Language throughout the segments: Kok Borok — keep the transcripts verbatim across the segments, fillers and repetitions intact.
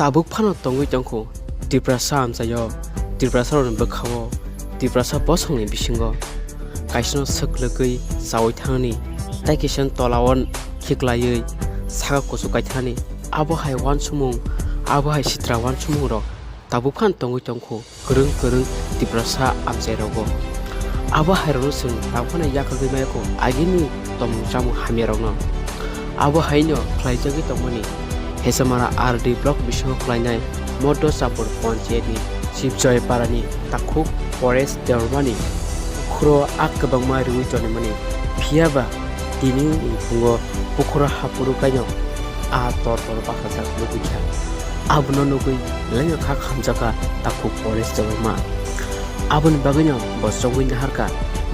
Tabuk phano tongwi tongkhu Tiprasa amchaio, Tiprasa rokni bwkhao, Tiprasa bosongni bisingo kaisano swk lwgwi chaui thangni, tei kaisano tolao khiklaiwi saka kuchuk kai thangni. Abo hai uansukmung, abo hai sitra uansukmungrok tabuk phano tongwi tongkhu kwrwng kwrwng Tiprasa amchairogo. Abo hairokno chwng tabuk phano yakarwi maya kho agini tongmung chamung hamyarokno. Abo haino khlaijagwi tongmani Hesamara R D block bisingo khlainai Moddo Chapur Panchayatni Sibjoy Parani takhuk Paresh Debbarmani khuro a kwbangma riwi tonimani. Phiyaba tini ni phungo pukhuro haphuru kaino a tor tor bakhajak nugwi kha. Abono nugwi lengyo kha khamjakha takhuk Paresh Debbarma. Aboni bagwino bo chongwi naharkha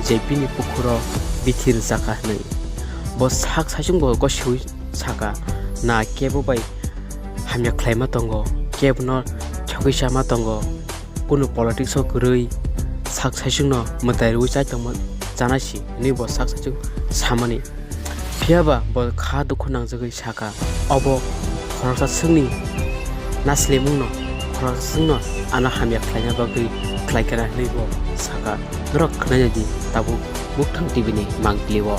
je bini pukhuro bithi rwjakha hwnwi. Bo sak saichung bo gosiwi saka, na kebo bai hamya khlaima tongo, kebono thogwi chama tongo, kunu politics o kwrwi sak saichungno mwtai rwwi chai tongma chanai si hwnwi bo sak saichung samani. Phiyaba bo kha dukhu nangjagwi saka, obo khoroksa swngni naslimungno, khoroksa swngno ano hamya khlaina bagwi khlai kha hwnwi bo saka. Norok khwnai di tabuk Mukthang T V ni mangpili o.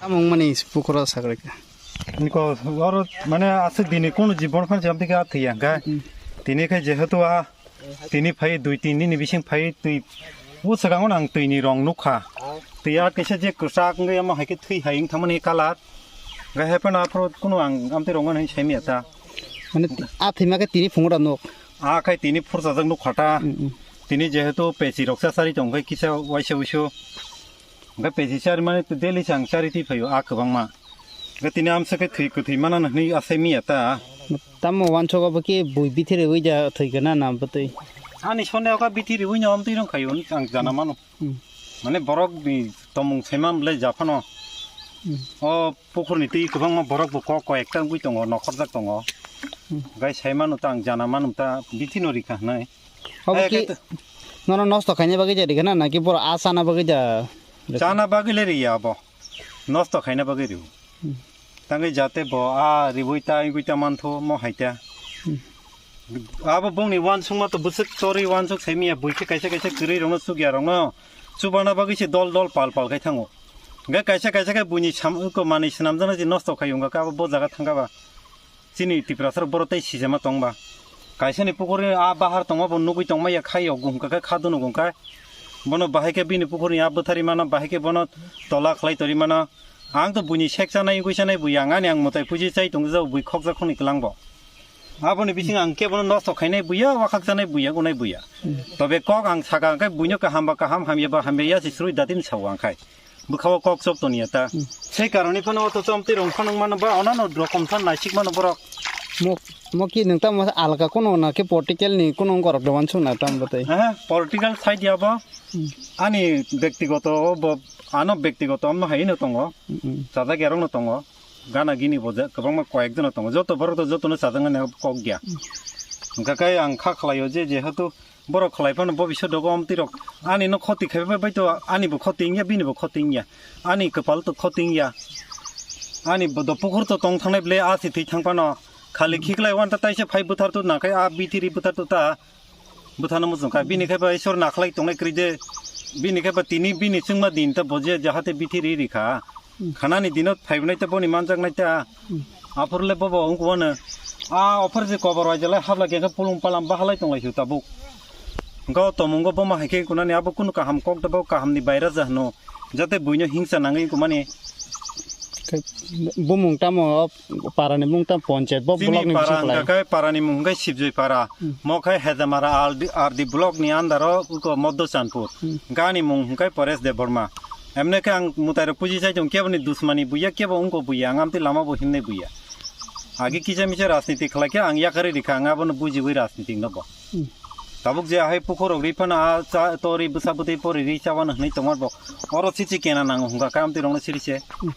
Tamo wngmani pukhuro sakrai kha. Niko oro mane aswk dini kunu jibon phan jam thika thwiya hwnkha. Mm. Tini khe jehetu a tini phai dui tin dini bising phai twi o swkango ang twini rong nukha. Twi a kisa je kwchak wngwi amo hai khe thwi hai wng thangmani colour. Hwnkhe hai phano aphuru kunu ang amtwi rong nani saimanya ta. Mane a thwima khe tini phungo da nuk. A khai tini phursa jak nukha ta. Mm, mm. Tini jehetu pesi rok cha chari tong khe kisa waisa wuisu. Hwnkhe pesi chari mani daily chang chari twi phaio a kwbangma. Hwnkhe tini amsa khe thwi kwthwi mana hwnwi asai miya ta. Tamo wansok abo khe bui bithi riwi da thwi gana na bwtwi? Ani sonde oka bithi riwi no amtwi rong khaio ang jana mano. Hmm. Mane borok ni tomung saiman le japhano. Hmm. O pukhur ni twi kwbangma borok bo kok kok ekta wngwi tongo, nokhorjak tongo. Hmm. Gai saimano ta ang jana mano ta bithi no rikha hwnwi. Obo Eh, ki khe to- nono nosto khaina bagwi ja rikha na, naki boro a chana bagwi ja? Chana bagwi le riya abo. Nosto khaina bagwi riu. Hmm. Tangwi jate bo a riwi ta wngwi ta manthu mo hai ta. Hmm. Abo bongni wansukma to bwswk chorwi wansuk saimiya bui khe kaisa kaisa kwrwi rokno chukya rokno chubana bagwi se dol dol pal pal khai thango. Hwnkhe kaisa kaisa khe buini sam-, ko manwi swnamjaknai se nosto khai wngkha khe abo bo jaga thangkha ba. Chini Tiprasa rok boro tei sijama tongba. Kaisa ni pukhuri a bahar tongma bo nugwi tongma ya khai yokgu hwnkha khe kha dunu hwnkha. Bono bahai khe bini pukhuri a bwthari mano, bahai khe bono tola khlai tori mano. Ang to buini sek chanai, wngwi chanai bui ang ani ang mwtai puji chai tong jak bui khokjak khoni kwlang bo. Aboni bising ang kebono nosto khainai buya, wakhak chanai buya, gunai buya. Hmm. Tobe kok ang saka hwnkhe buino kaham ba kaham, hamya ba hamya ya se srui datin sao ang khai. Bwkhao kok chok toniya ta. Hmm. Sei karoni phano to chomtwi rong phano mano ba onano rokom san naisik mano borok. Mo, mo ki nung tamo alka kuno na ke political ni kuno gorok dogan sung na tam batai. Aha, political side ya bo. Hmm. Ani bektigoto bo, ano bektigoto amno hai no tongo. Hmm. Chajak yarok no tongo. Gana gini bo je kwbangma koyek jona tongo. Joto borok to jotono chajak nani kok ya. Hmm. Hwnkha khe ang kha khlaio je jehetu borok khlai phano bobisot rogo amtwi rok ani no khoti khai bai to ani bo khoti wngya bini bo khoti wngya ani kwpal to khoti wngya ani bo do pukhur to tong thangnai ble a si thwi thang phano khali khiklai wan ta taisa phai bwthar to nakai a bithiri bwthar to ta bwthano muchung kha bini khai ba isor nakhlai tongnai kwrwi de bini khai ba tini bini chwngma din ta bo je jahate bithiri ri kha. Hmm. Khanani dino phaibwnai ta boni manjaknai ta. Hmm. Aphuru le bobo wngkha wano. A offer je kobor waijak lai habla khe pulung palam bahalai tong lai tabuk. Hwnkhe o tomungo bomo hai khe kunani abo kunu kaham kok da bo kaham ni baira ja hwno. Jate buino hingsa nangwi kumani. Bumung tamo o parani mung tamo ponchayat bo chini block ni para bising hwnkha khlai. Khe parani mung hwnkhe Sibjoi para. Hmm. Mo khai Hejamara R D, R D block ni under o uko Moddo Chanpur. Hmm. Gani mung hwnkhe Paresh Debbarma. Emne khe ang mwtai rok puji chai tong kebo ni dusmani buya, kebo wngko buya, ang amtwi lama bo himnai buya. Agi kisa misa rajniti khlai khe ang yakarwi rikha, ang abono bujiwi rajniti no bo. Hmm. Tabuk je ahai pukhur rok ri phano a cha tori bwsa bwtwi pori ri cha wano hwnwi tongma bo. Oro chichi kena nango hwnkha khe amtwi rokno siri se. Hmm.